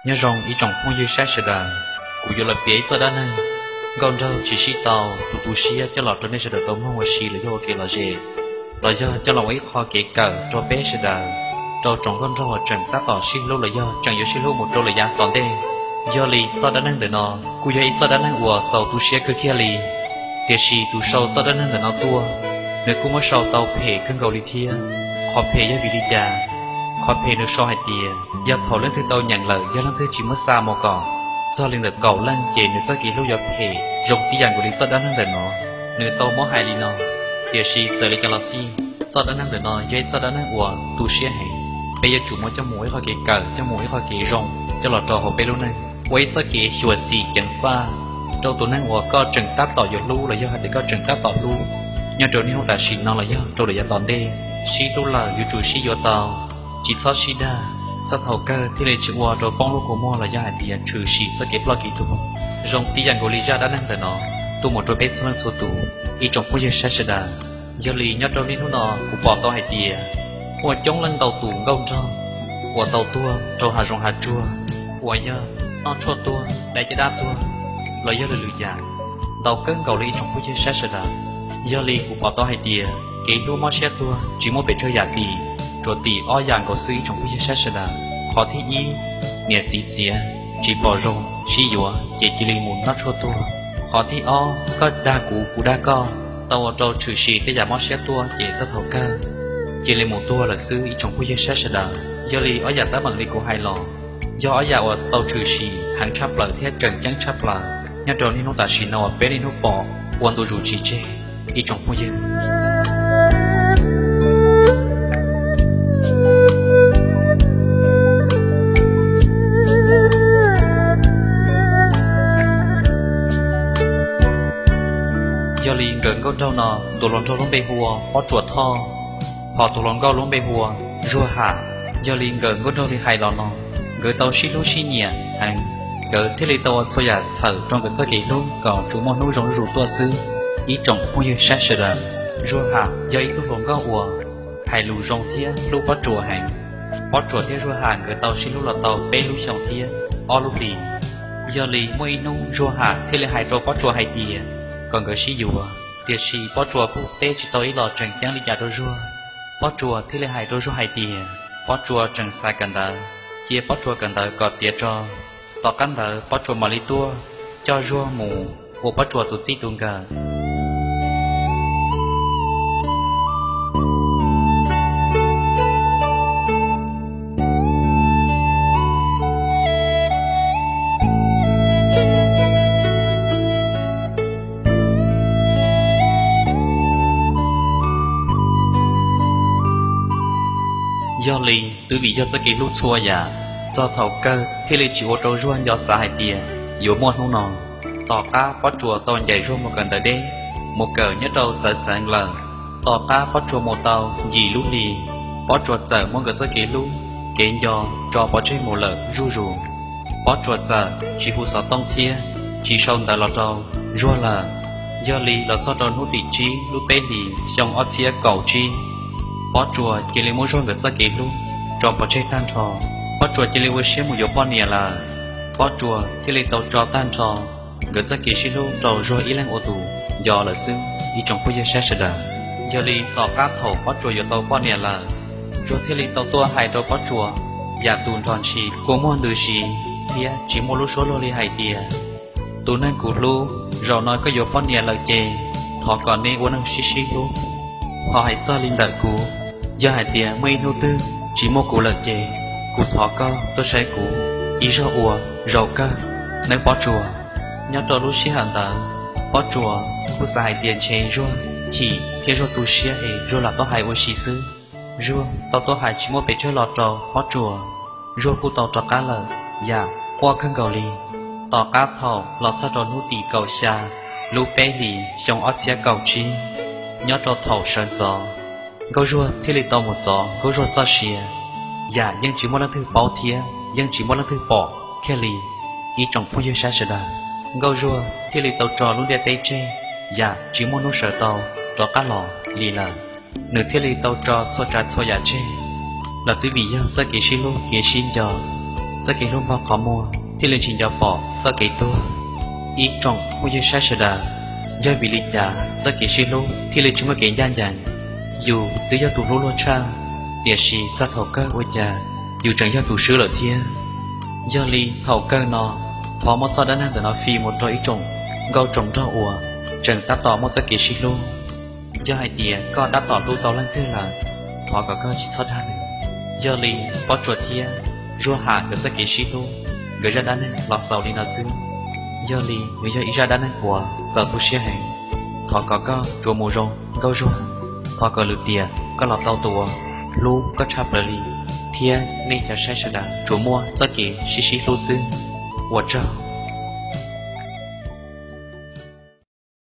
Nyob zoo ib tsoom phooj ywg saib sawv daws, kuv yuav los piav ib txoj dab neeg nkauj nraug tsis sib tau, tus tu siab coj los rau nej sawv daws tau mloog ua si los yog ua kev lom zem, los yog coj los ua ib qho kev kawm rau peb sawv daws, rau tsoom nkauj nraug uas tseem tab tom sib hlub los yog tseem yuav sib hlub mus rau lawm yav tom ntej. Yog li txoj dab neeg ntawm no kuj yog ib txoj dab neeg uas txaus tu siab kawg kiag li. Tiam sis tus sau txoj dab neeg ntawm no tuaj, nws kuj muab sau tau phem kawg nkaus li thiab. Qhov phem yog vim li cas? Qhov phem nws sau hais tias yog thaum leej twg tau nyeem lawm yog leej twg tsis muab xa mus kom txog li ntawm kaum leej ces nws txoj kev hlub yuav phem zoo tib yam nkaus li txoj dab neeg ntawm no. Nws tau muab hais li no, tiam sis txawm li cas los xij, txoj dab neeg ntawm no yog ib txoj dab neeg uas tu siab heev. Peb yuav tsum muab coj mus ua ib qho kev kawm, coj mus ua ib qho kev zoo coj los rau hauv peb lub neej, ua ib txoj kev xyuam xim ceev faj rau tus neeg uas koj tseem tab tom yuav hlub los yog hais tias koj tseem tab tom hlub, nyob rau niaj hnub tam sim no los yog rau lawm yav tom ntej. Sib hlub lawm yuav tsum sib yuav tau, tsis txhob sib dag, txog thaum kawg thiaj li tsis ua rau poob lub kua muag los yog hais tias tshwm sim txoj kev ploj kev tuag. Zoo tib yam nkaus li zaj dab neeg ntawm no tuaj mus rau peb txhua leej txhua tus, ib tsoom phooj ywg saib sawv daws. Yog li nyob rau niaj hnub no kuv pom tau hais tias muaj coob leej ntau tus nkauj nraug uas tau tuag rau hav zoov hav tsuag, uas yog noj tshuaj tuag, dai caj dab tuag, los yog lwm lwm yam, ntau kawg nkaus li ib tsoom phooj ywg saib sawv daws. Yog li kuv pom tau hais tias kev hlub mob siab tuag tsis muaj pes tsawg yam tim, tsuas tim ob yam nkaus xwb ib tsoom phooj ywg saib sawv daws. Qhov thib ib, niam txiv txiav tsis pom zoo sib yuav ces cia li mus noj tshuaj tuag. Qhov thib ob, koj dag kuv kuv dag koj, tau ua rau tshwm sim tej yam mob siab tuaj ces txog thaum kawg cia li mus tuag lawm xwb ib tsoom phooj ywg saib sawv daws. Yog li ob yam teeb meem li kuv hais los yog ob yam uas tau tshwm sim heev tshaj plaws thiab tseem ceeb tshaj plaws nyob rau niaj hnub tam sim no uas peb niaj hnub pom ua ntu zus tsis tseg ib tsoom phooj ywg. Yog li nkawm nkauj nraug no tus hluas nraug lub npe hu ua Pob Tsuas Thoj, hos tus hluas nkauj lub npe hu ua Zuag Ham. Yog li nkawm nkauj nraug li hais los no, nkawd tau sib hlub sib nyiam heev, nkawd thiaj li tau ua txhua yam txhawm rau nkawd txoj kev hlub kom tsuas muaj hnub zoo zuj zus tuaj xwb ib tsoom phooj ywg saib sawv daws. Zuag Ham yog ib tug hluas nkauj uas hais lus zoo thiab hlub Pob Tsuas heev. Pob Tsuas thiab Zuag Ham nkawd tau sib hlub los tau peb lub xyoos thiab ob lub hlis. Yog li muaj ib hnub Zuag Ham thiaj li hais rau Pob Tsuas hais tias kom nkawd sib yuav, tiam sis Pob Tsuas kuj teb tsis tau ib los tseem ceeb li cas rau Zuag. Pob Tsuas thiaj li hais rau Zuag hais tias Pob Tsuas tseem xav kawm ntawv, cia Pob Tsuas kawm ntawv kom tiav tso. Tom qab ntawd Pob Tsuas mam li tuaj coj Zuag mus ua Pob Tsuas tus txij tus nkawm. Yog li twb vim yog txoj kev hlub txhua yam, txog thaum kawg thiaj li tsis ua rau Zuag nco xav hais tias yuav muaj hnub no. Tom qab Pob Tsuas tau ncaim Zuag mus kawm ntawv deb, mus kawm nyob rau txawv xeev lawm. Tom qab Pob Tsuas mus tau yim lub hlis, Pob Tsuas txawm muab nkawd txoj kev hlub, kev nco tso pov tseg mus lawm zuj zus. Pob Tsuas txawm tsis hu xov tooj thiab tsis sau ntawv los rau Zuag lawm. Yog li los txog rau hnub tim tsib lub peb hlis xyoo ob txhiab kaum tsib, Pob Tsuas cia li muab Zuag nkawd txoj kev hlub tso pov tseg tag nrho. Pob Tsuas cia li ua siab mus yuav poj niam lawm. Pob Tsuas thiaj li tau tso tag nrho nkawd txoj kev sib hlub rau Zuag ib leeg ua tus nco lawm xwb ib tsoom phooj ywg saib sawv daws. Yog li tom qab thaum Pob Tsuas yuav tau poj niam lawm, Zuag thiaj li tau tuaj hais rau Pob Tsuas yam tus nrog ntshis kua muag ntws si thiab tsis muaj lub suab luag li hais tias, tus neeg kuv hlub, zaum no koj yuav poj niam lawm ces thov kom neb ua neeg sib sib hlub. Ho hais txog li ntawm kuv, yog hais tias muaj ib hnub twg tsis muaj kuv lawm ces kuv thov koj tuaj saib kuv ib zaug ua zaum kawg nawb Pob Tsuas. Nyob rau lub sij hawm ntawd, Pob Tsuas kuj xav hais tias ntshe Zuag chim thiab Zuag tu siab es Zuag lam tuaj hais ua si xwb. Zuag tau tuaj hais tsis muaj pes tsawg los rau Pob Tsuas, Zuag kuj tau rov qab lawm yam quaj kawg nkaus li. Tom qab thaum los txog rau hnub tim kaum xya lub peb hlis xyoo ob txhiab kaum tsib, nyob rau thaum sawv ntxov, Nkauj Zuag thiaj li tau mus txov Nkauj Zuag txoj sia, yam yeej tsis muaj leej twg paub thiab yeej tsis muaj leej twg pom kiag li ib tsoom phooj ywg saib sawv daws. Nkauj Zuag thiaj li tau tso lub ntiaj teb tseg, yam tsis muaj hnub sawv tau rov qab los li lawm. Nws thiaj li tau tso txhua tsav txhua yam tseg, los twb vim yog txoj kev sib hlub kev sib nco, txoj kev hlub npog qhov muag thiaj li tsis nco pom txoj kev tuag. Ib tsoom phooj ywg saib sawv daws, yog vim li cas txoj kev sib hlub thiaj li tsis muaj kev ncaj ncees? Yus twb yog tus hlub luag tshaj, tiam sis txog thaum kawg ua cas yus tseem yog tus swb lawm thiab. Yog li thaum kawg no, thov muab txoj dab neeg ntawm no fij mus rau ib tsoom nkauj tsoom nraug uas tseem tab tom muaj txoj kev sib hlub. Yog hais tias koj tab tom hlub tau leej twg lawm, thov kom koj tsis txhob dag nws. Yog li Pob Tsuas thiab Zuag Ham nkawd txoj kev sib hlub, nkawd zaj dab neeg los xaus li no xwb. Yog li nws yog ib zaj dab neeg uas txaus tu siab heev. Thov kom koj tsuas mus zoo nkauj Zuag, thov kom lwm tiam koj los tau tus uas hlub koj tshaj plaws li, thiab nej cov saib sawv daws tsuas muaj txoj kev sib sib hlub xwb. Ua tsaug.